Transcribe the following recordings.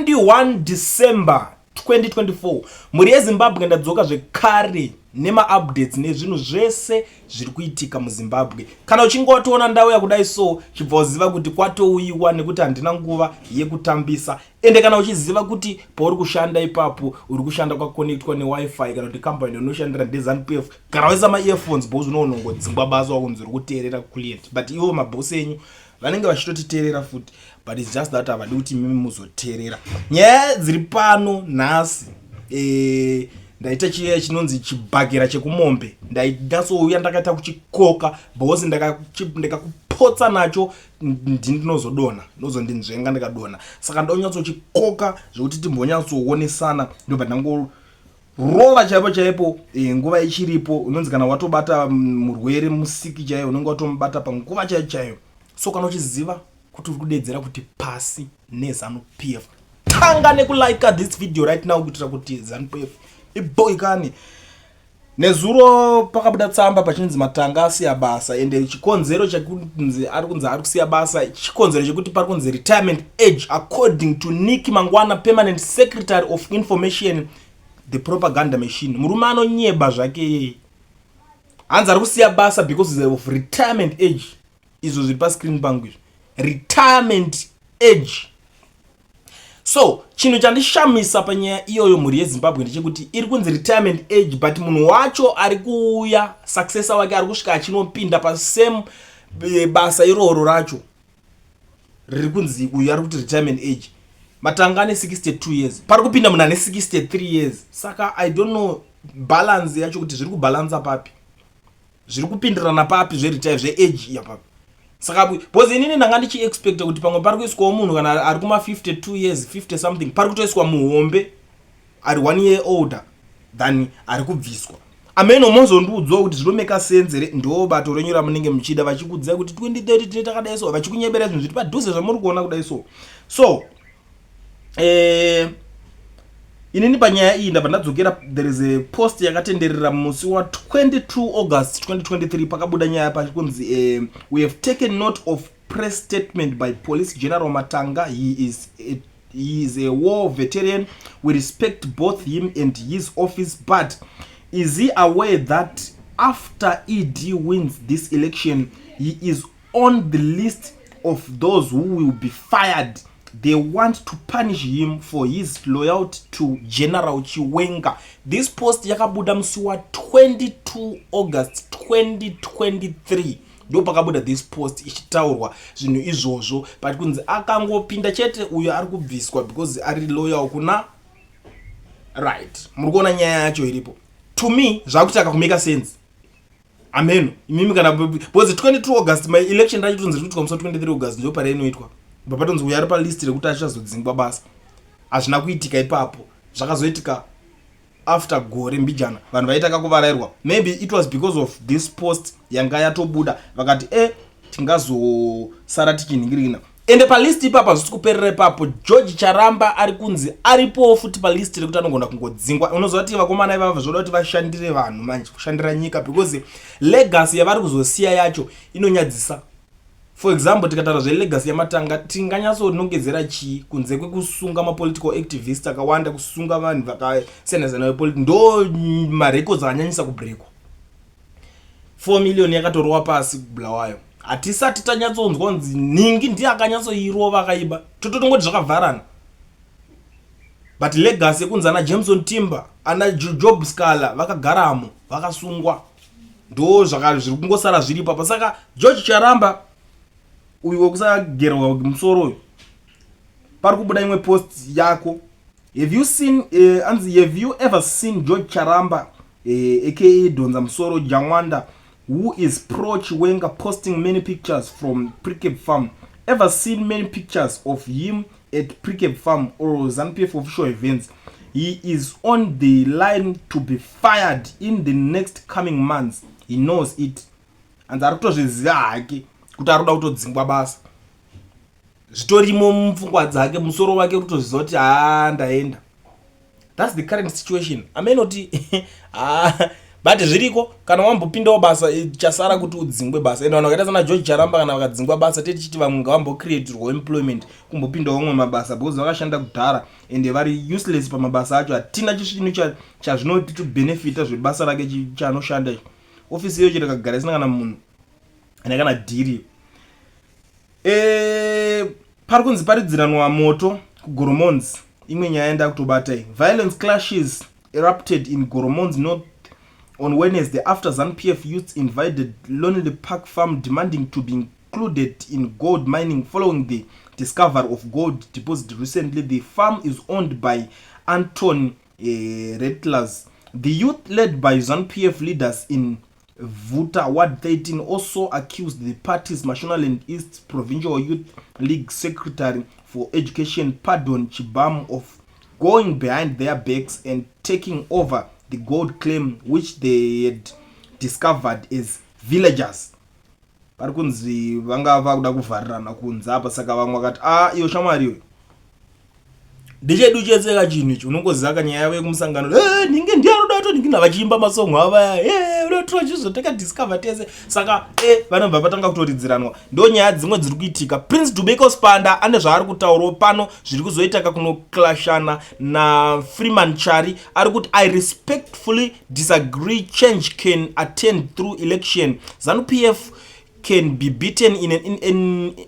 21 December 2024. Mhuri yeZimbabwe, ndadzoka zvekare nemaupdates nezvinhu zvese zviri kuitika muZimbabwe. Kana uchinge watoona ndauya kudai so, chibva uziva kuti kwatouyiwa, nekuti handina nguva yekutambisa. Ende kana uchiziva kuti pauri kushanda ipapo uri kushanda kwaconnectwa neWiFi, kana kuti company unoshandira ndeZANU PF, gara waisa maearphones, because unoonongodzingwa basa wakunzi uri kuteerera client. But ivo mabhosi enyu vanenge vachitotiteerera futi, but it's just that havadi kuti mimi muzoteerera nyaya dziri pano nhasi. Ndaita chiya chinonzi chibhakera chekumombe. Ndainyatsoouya ndakaita kuchikoka bhosi, ndakakupotsa nacho. Ndinozodonha, ndozondinzvenga ndikadonha. Saka ndonyatsochikoka zvekuti timbonyatsoonesana. Ndobva ndangorova chaipo chaipo. Nguva ichiripo. Unonzi kana watobata murwere musiki chaiyo, unenge watomubata panguva chaiyo chaiyo. So kana uchiziva kuti uri kudedzera kuti pasi neZANU PF, tanga nekulike this video right now, kuitira kuti ZANU PF iboikane. Nezuro pakabuda tsamba pachinzi Matanga asiya basa. Ende chikonzero chekunzi ari kunzi ari kusiya basa, chikonzero chekuti pari kunzi retirement age, according to Nick Mangwana, permanent secretary of information, the propaganda machine. Murume anonyeba zvake yeye. Hanzi ari kusiya basa because of retirement age. Izvo zviri pascreen pangu izvo, retirement age. So chinhu chandishamisa panyaya iyoyo, mhuri yeZimbabwe, ndechekuti iri kunzi retirement age, but munhu wacho ari kuuya, successor wake ari kusvika achinopinda pasame basa iroro racho riri kunzi uyu ari kuti retirement age. Matanga ane 62 years, pari kupinda munhu ane 63 years. Saka I don't know balance yacho, kuti zviri kubhalansa papi, zviri kupindirana papi, zveretire, zveage iya papi. Saka because inini ndanga ndichiexpecta kuti pamwe pari kuiswawo munhu kana ari kuma52 years, 50 something, pari kutoiswa muhombe ari one year older than ari kubviswa. Ameno mozondiudzawo kuti zvinomeka sense here. Ndo bato renyu ramunenge muchida, vachikudzai kuti 2030 tine takadai so, vachikunyebera zvinhu zviri padhuze zvamuri kuona kudai so. So inini panyaya iyi ndabva ndadzokera. There is a post yakatenderera musi wa22 August 2023. Pakabuda nyaya pachikunzi "We have taken note of press statement by Police General Matanga. He is a war veteran. We respect both him and his office, but is he aware that after ED wins this election, he is on the list of those who will be fired? They want to punish him for his loyalty to General Chiwenga." This post yakabuda musi wa22 August 2023. Ndo pakabuda this post ichitaurwa zvinhu izvozvo, but kunzi akangopinda chete uyo ari kubviswa because ari loyal kuna. Right, muri kuona nyaya yacho iripo. To me zvakutaka kumeka sense. Ameno imimi kana, because 22 August my election racho tonzi rikuitwa musi wa23 August, ndo parainoitwa. Bva patonzi uyo ari palist rekuti achazodzingwa basa. Hazvina kuitika ipapo, zvakazoitika after gore mbijana. Vanhu vaitaka kuvarairwa. Maybe it was because of this post yanga yatobuda, vakati tingazosara tichinhingirina. Ende palist ipapo hazvisi kuperera ipapo. George Charamba ari kunzi aripowo futi palist rekuti anogona kungodzingwa. Unoziva kuti vakomana ivava zvoda kuti vashandire vanhu manje, kushandira nyika, because legacy yavari kuzosiya yacho inonyadzisa. For example, tikataura zvelegacy yaMatanga, tinganyatsonongedzera chii kunze kwekusunga mapolitical activist akawanda, kusunga vanhu vakasiyana-siyana vepoliti? Ndo marecords akanyanyisa kubreakwa. 4 million yakatorwa pasi kuBulawayo. Hatisati tanyatsonzwa kunzi nhingi ndiye akanyatsoirova, akaiba. Tototongoti zvakavharana. But legacy yekunzi ana Jameson Timber, ana Job Sikhala vakagaramo vakasungwa, ndo zviri kungosara zviripo apa. Saka George Charamba uyu wekusagerwa musoro uyu, pari kubuda imwe post yako. Have you seen, anzi, "Have you ever seen George Charamba, aka Dhonza Musoro Jangwanda, who is pro Chiwenga, posting many pictures from Precabe Farm? Ever seen many pictures of him at Precabe Farm or ZANU PF official events? He is on the line to be fired in the next coming months. He knows it." Anzi ari kutozviziva hake kuti ari kuda kutodzingwa basa. Zvitorimo mupfungwa dzake, musoro wake kutoziva kuti haa, ndaenda. That's the current situation. Amenoti But zviriko, kana wambopindawo basa, chasara kuti udzingwe basa. Ende vanhu vakaita sana George Charamba, kana vakadzingwa basa, tetichiti vamwe ngavambocreatirwawo employment, kumbopindawo vamwe mabasa, because vakashanda kudhara ende vari useless pamabasa acho. Hatina chisvinu chazvinoti zvebasa rake chaanoshanda icho. Ofisi iyo chero kagara isina kana munhu ane kana dhiri. Pari kunzi paridziranwa moto kuGoromonzi. Imwe nyaya yandakutobata iyi: violence clashes erupted in Goromonzi North on Wednesday after ZANU-PF youths invaded Lonely Park Farm, demanding to be included in gold mining following the discovery of gold deposit recently. The farm is owned by Anton Retlers. The youth, led by ZANU-PF leaders in Vuta Ward 13, also accused the party's Mashonaland East Provincial Youth League Secretary for Education, Pardon Chibam, of going behind their backs and taking over the gold claim which they had discovered as villagers. Pari kunzi vanga vakuda kuvharirana kunze apa, saka vamwe vakati, "A, iyo shamwari iyoyo ndechedu chetseka chinhu ichi." Unongoziva kanyaya yavo yekumusangano, "Ninge ndiye anoda kutoningina," vachiimba masongo ava, "Unotora chizvo takadiscover tese." Saka vanobva vatanga kutoridziranwa. Ndo nyaya dzimwe dziri kuitika. Prince Dubeko Spanda ane zvaari kutaurawo pano zviri kuzoitaka kunoclashana naFreeman Chari. Ari kuti, "I respectfully disagree. Change can attend through election. ZANU PF can be beaten in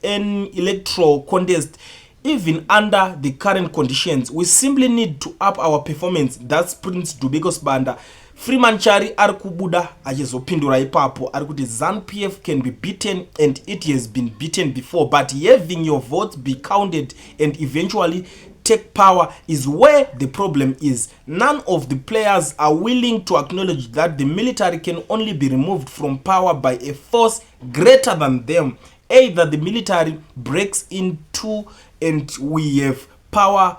an electoral contest even under the current conditions. We simply need to up our performance." That's Prince Dubeko Sibanda. Freeman Chari ari kubuda achizopindura ipapo. Ari kuti ZANU PF can be beaten and it has been beaten before, but having your votes be counted and eventually take power is where the problem is. None of the players are willing to acknowledge that the military can only be removed from power by a force greater than them. Either the military breaks into and we have power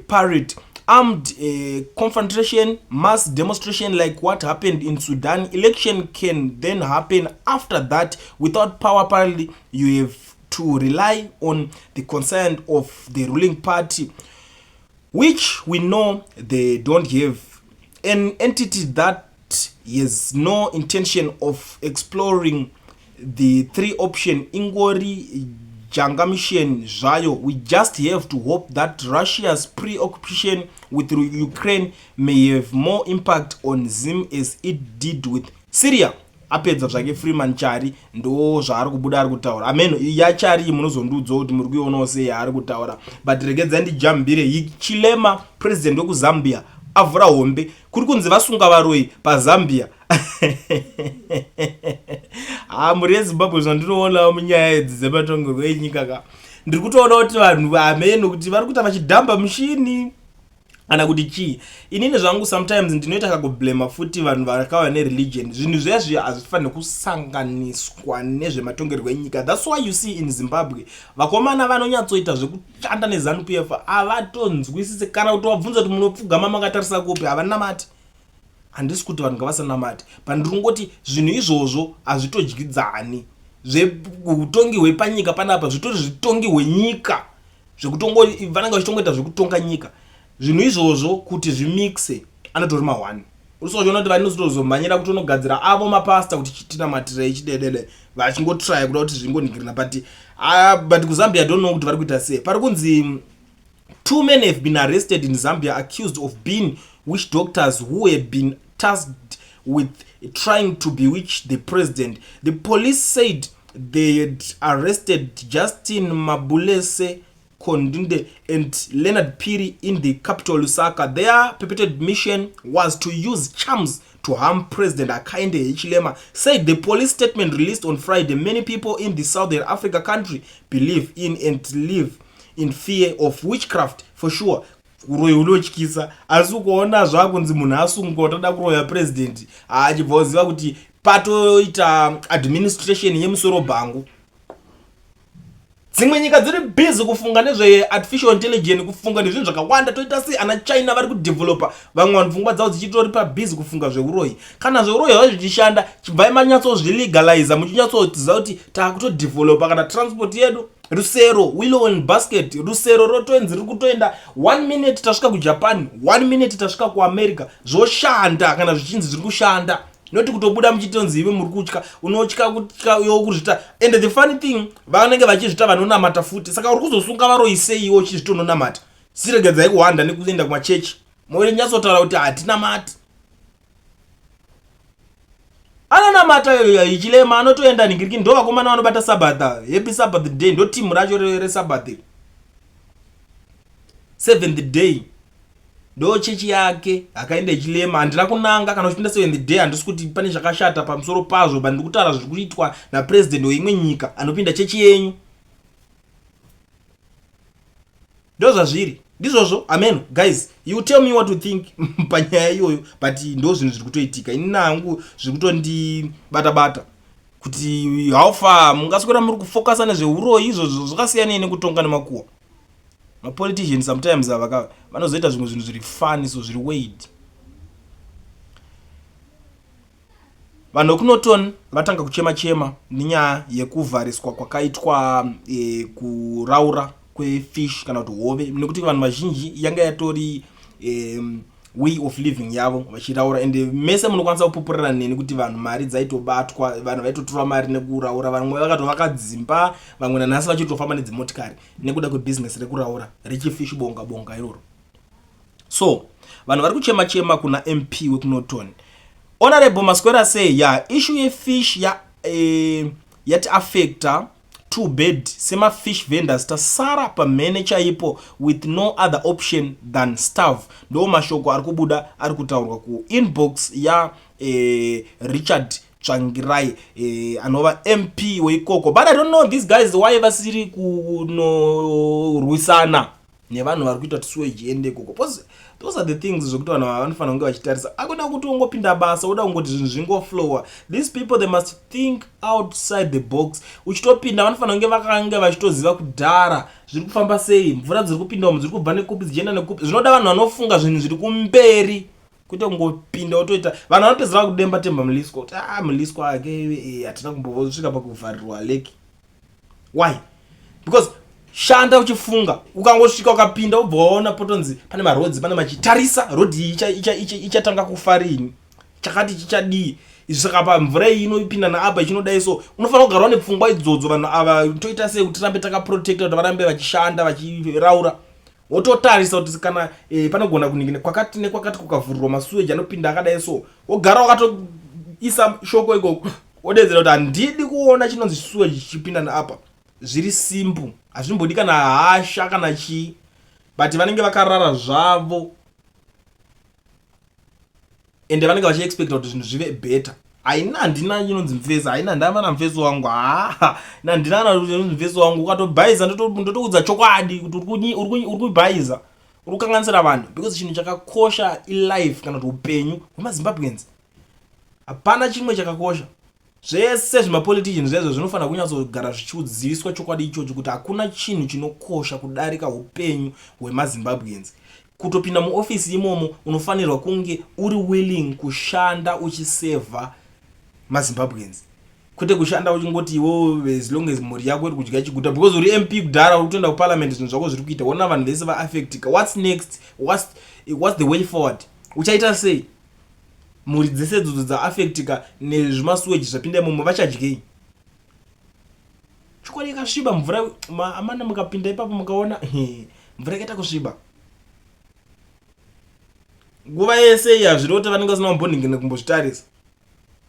parity, armed confrontation, mass demonstration like what happened in Sudan. Election can then happen after that. Without power parity, you have to rely on the consent of the ruling party, which we know they don't have. An entity that has no intention of exploring the three option ingori janga mission zvayo. We just have to hope that Russia's preoccupation with Ukraine may have more impact on Zim as it did with Syria." Apedza zvake Freeman Chari. Ndo zvaari kubuda ari kutaura. Ameno yaChari, munozondiudzawo kuti muri kuionawo sei yaari kutaura, but regedzai ndijambire. Hichilema, president wekuZambia, avhura hombe. Kuri kunzi vasunga varoi paZambia. Ha, mhuri yeZimbabwe, zvandinoona munyaya idzi dzematongerwo enyika ka, ndiri kutoona kuti vanhu hameno kuti vari kuita vachidhamba mushini kana kuti chii. Inini zvangu sometimes ndinoita kakublema futi vanhu vakauya nereligion. Zvinhu zvezvi hazvifaniri kusanganiswa nezvematongerwo enyika. That's why you see in Zimbabwe vakomana vanonyatsoita zvekushanda neZANU PF havatonzwisise kana kuti wabvunza kuti munopfugama makatarisa kupi, havanamati. Handisi kuti vanhu ngavasanamati, but ndiri kungoti zvinhu izvozvo hazvitodyidzani. Zveutongi hwepanyika panapa zvitori zvitongi hwenyika, zvekutongo vanenge vachitongoita zvekutonga nyika. Zvinhu izvozvo kuti zvimixe anotori ma1 usiwachiona kuti vanozotozomhanyira kutonogadzira avo mapasta kuti chitinamatirei chidedede, vachingotraya kuda kuti zvingoningirina. But kuZambia, don't know kuti vari kuita sei. Pari kunzi two men have been arrested in Zambia accused of being witch doctors who have been tasked with trying to bewitch the president. The police said they had arrested Justin Mabulese Kondunde and Leonard Piri in the capital, Lusaka. Their purported mission was to use charms to harm President Hakainde Hichilema, said the police statement released on Friday. Many people in the Southern Africa country believe in and live in fear of witchcraft, for sure. Uroyi hunotyisa, asi ukuona zvakunzi munhu asungwa toda kuroya president, achibva uziva kuti patoita administration yemusoro bhangu. Dzimwe nyika dziri busy kufunga nezveartificial intelligence, kufunga nezvinhu zvakawanda. Toita sei? Ana China vari kudhevhelopa. Vamwe vanhu pfungwa dzavo dzichitori pabusy kufunga zveuroyi. Kana zveuroyi zvavo zvichishanda, chibvai manyatsozvilegaliza, muchinyatsoziva kuti taakutodhevhelopa kana transport yedu. Rusero, willow and basket, rusero rotoenzi riri kutoenda. One minute tasvika kuJapan, one minute tasvika kuAmerica. Zvoshanda kana zvichinzi zviri kushanda, noti kutobuda muchitonzi ive muri kutya. Unotya kutya yo kuzvita. And the funny thing, vanenge vachizvita vanonamata futi. Saka uri kuzosunga varoyi sei iwe uchizviti unonamata? Siregedzai kuhwanda nekuenda kumachechi, monyatsotaura kuti hatinamati. Anonamata Hichilema anotoenda ningiriki. Ndo vakomana vanobata Sabbath, happy Sabbath day. Ndo timu racho reSabbath, Seventh Day, ndo chechi yake akaenda Hichilema. Handina kunanga kana uchipinda Seventh Day, handisi kuti pane zvakashata pamusoro pazvo, but ndiri kutaura zviri kuitwa napurezidendi weimwe nyika anopinda chechi yenyu. Ndo zvazviri, ndizvozvo. Amen. Guys, you tell me what you think panyaya iyoyo, but ndo zvinhu zviri kutoitika. Ini nangu zviri kutondibata bata kuti how far mungaswera muri kufokasa nezveuroyi. Izvozvo zvakasiyanei nekutonga nemakuhwa? Mapolitician sometimes ava vanozoita zvimwe zvinhu zviri funny, so zviri weird. Vanhu vekuNorton vatanga kuchema chema nenyaya yekuvhariswa kwakaitwa kuraura kwefish kana kuti hove, nekuti vanhu vazhinji yanga yatori way of living yavo vachiraura. And mese munokwanisa kupupurira neni kuti vanhu mari dzaitobatwa, vanhu vaitotora mari nekuraura. Vamwe vakatovaka dzimba, vamwe nanhasi vachitofamba nedzimotikari nekuda kwebhizinesi rekuraura rechifish bonga bonga iroro. So vanhu vari kuchema chema kuna MP wekuNorton, Honorable Maswera sei ya issue yefish ya yati affecta too bad. Semafish vendors tasara pamhene chaipo with no other option than starve. Ndo mashoko ari kubuda, ari kutaurwa kuinbox ya Richard Tsvangirai, anova MP weikoko. But I don't know these guys, why vasiri kunorwisana nevanhu vari kuita kuti sewage iende ikoko? Because those are the things zvekuti vanhu ava vanofanira kunge vachitarisa. Akuda kuti ungopinda basa, uda kungoti zvinhu zvingoflowa. These people, they must think outside the box. Uchitopinda, vanofanira kunge vakange vachitoziva kudhara zviri kufamba sei, mvura dziri kupinda umu dziri kubva nekupi, dzichienda nekupi. Zvinoda vanhu vanofunga zvinhu zviri kumberi, kwete kungopinda wotoita. Vanhu vanopedzera kudemba Temba Mliswa kuti, ah, Mliswa ake hatina kumbosvika pakuvharirwa lake. Why? Because shanda uchifunga. Ukangosvika ukapinda, ubva waona potonzi pane maroads, pane machitarisa road iyi ichatanga kufa rini, chakati chichadii izvi. Saka pa mvura iyi inopinda naapa ichinodai, so unofanira kugara une pfungwa idzodzo. Vanhu ava toita sei kuti tirambe takaprotecta, kuti varambe vachishanda vachiraura? Wototarisa kuti kana panogona kuningina kwakati nekwakati, kukavhurirwa masuweji anopinda akadai, so wogara wakatoisa shoko ikoko, wodedzera kuti handidi kuona chinonzi sewage chichipinda naapa. Zviri simple, hazvimbodi kana hasha kana chii, but vanenge vakarara zvavo ende vanenge vachiexpecta kuti zvinhu zvive better. Haina, handina chinonzi mufesi, haina ndava namufesi wangu. Haa, handina kana chinonzi mufesi wangu. Ukatobhaiza, ndotoudza chokwadi kuti uri kubhaiza, uri kukanganisira vanhu, because chinhu chakakosha ilife kana kuti upenyu hwemaZimbabweans. Hapana chimwe chakakosha. Zvese zvemapolitician zvezvo zvinofanira kunyatsogara zvichiziviswa chokwadi ichocho, kuti hakuna chinhu chinokosha kudarika upenyu hwemaZimbabweans. Kutopinda muofisi imomo, unofanirwa kunge uri willing kushanda uchisevha maZimbabweans, kwete kushanda uchingoti iwo as long as mhuri yako iri kudya chiguta. Because uri MP kudhara, uri kutoenda kuparliament, zvinhu zvako zviri kuita, ona vanhu vese vaaffectika. What's next? What's the way forward? Uchaita sei? Mhuri dzese idzodzo dzaaffectika nezvimasuweji zvapinda imomo vachadyei? Chokwadi yakasviba mvura amana. Mukapinda ipapo mukaona mvura yakaita kusviba nguva yese iyi, hazviri kuti vanenge vasina kumboningina kumbozvitarisa.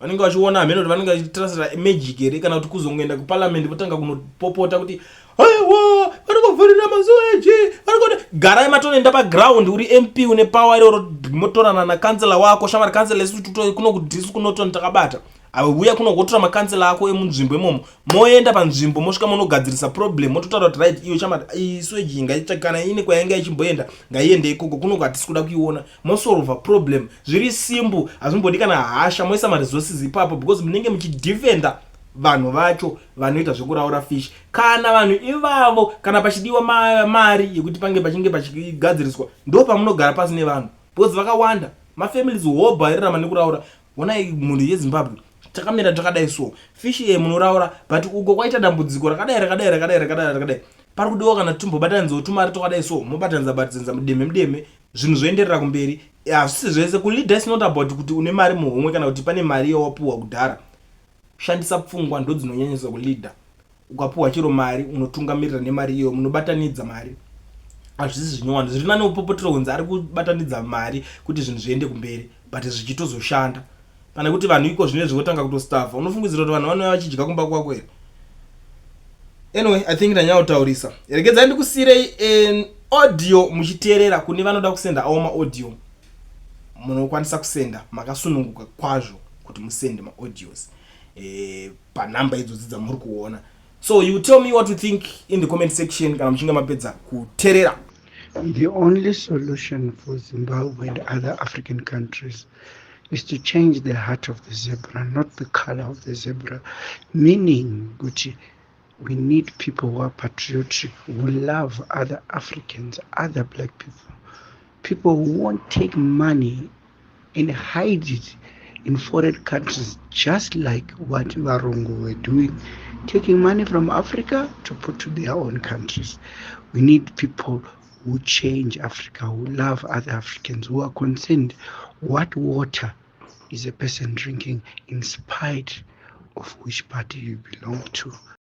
Vanenge vachiona hameno kuti vanenge vachitrasira magic here, kana kuti kuzongoenda kuparliament votanga kunopopota kuti aiwa, vari kuvhurira masuweji, vari kuda. Garai matonoenda paground. Uri MP, une power iroro, motorana nakansela wako. Shamwari, kansela, isu kuno kudisu kuNorton takabata. Auya kuno, wotora makansela ako emunzvimbo imomo, moenda panzvimbo, mosvika monogadzirisa problem, mototaura kuti right, iyo shamwari, isuweji ngaita kana ine kwayainga ichimboenda, ngaiende ikoko. Kuno hatisi kuda kuiona. Mosolva problem, zviri simple, hazvimbodi kana hasha. Moisa maresources ipapo because munenge muchidefenda vanhu vacho vanoita zvekuraura fish. Kana vanhu ivavo, kana pachidiwa mari yekuti pange pachinge pachigadziriswa, ndo pamunogara pasi nevanhu, because vakawanda mafamilies hobho airarama nekuraura. Onai mhuri yeZimbabwe. Takamira takadai so, fishi ye munoraura, but uko kwaita dambudziko rakadai, rakadai, rakadai, rakadai, rakadai. Pari kudiwa kana timbobatanidzawo tumari twakadai so, mobatanidza batanidza mudeme mudeme, zvinhu zvoenderera kumberi. Hazvisi zvese kuleader. Is not about kuti une mari muhomwe kana kuti pane mari yawapuhwa kudhara. Shandisa pfungwa, ndo dzinonyanyisa kuleader. Ukapuhwa chero mari, unotungamirira nemari iyoyo, munobatanidza mari. Hazvisi zvinyowani. Zviri nani upopotero kunzi ari kubatanidza mari kuti zvinhu zviende kumberi, but zvichitozoshanda, pane kuti vanhu iko zvinezvi votanga kutostarva. Unofungidzira kuti vanhu vanouya vachidya kumba kwako here? Anyway, I think ndanyanya kutaurisa. Regedzai ndikusiyirei an audio muchiteerera. Kune vanoda kusenda awo maaudio, munokwanisa kusenda makasununguka kwazvo kuti musende maaudios panhamba idzodzi dzamuri kuona. So you tell me what you think in the comment section kana muchinge mapedza kuteerera. The only solution for Zimbabwe and other African countries is to change the heart of the zebra, not the color of the zebra. Meaning, kuti we need people who are patriotic, who love other Africans, other black people, people who won't take money and hide it in foreign countries, just like what Varungu were doing, taking money from Africa to put to their own countries. We need people who change Africa, who love other Africans, who are concerned what water is a person drinking in spite of which party you belong to.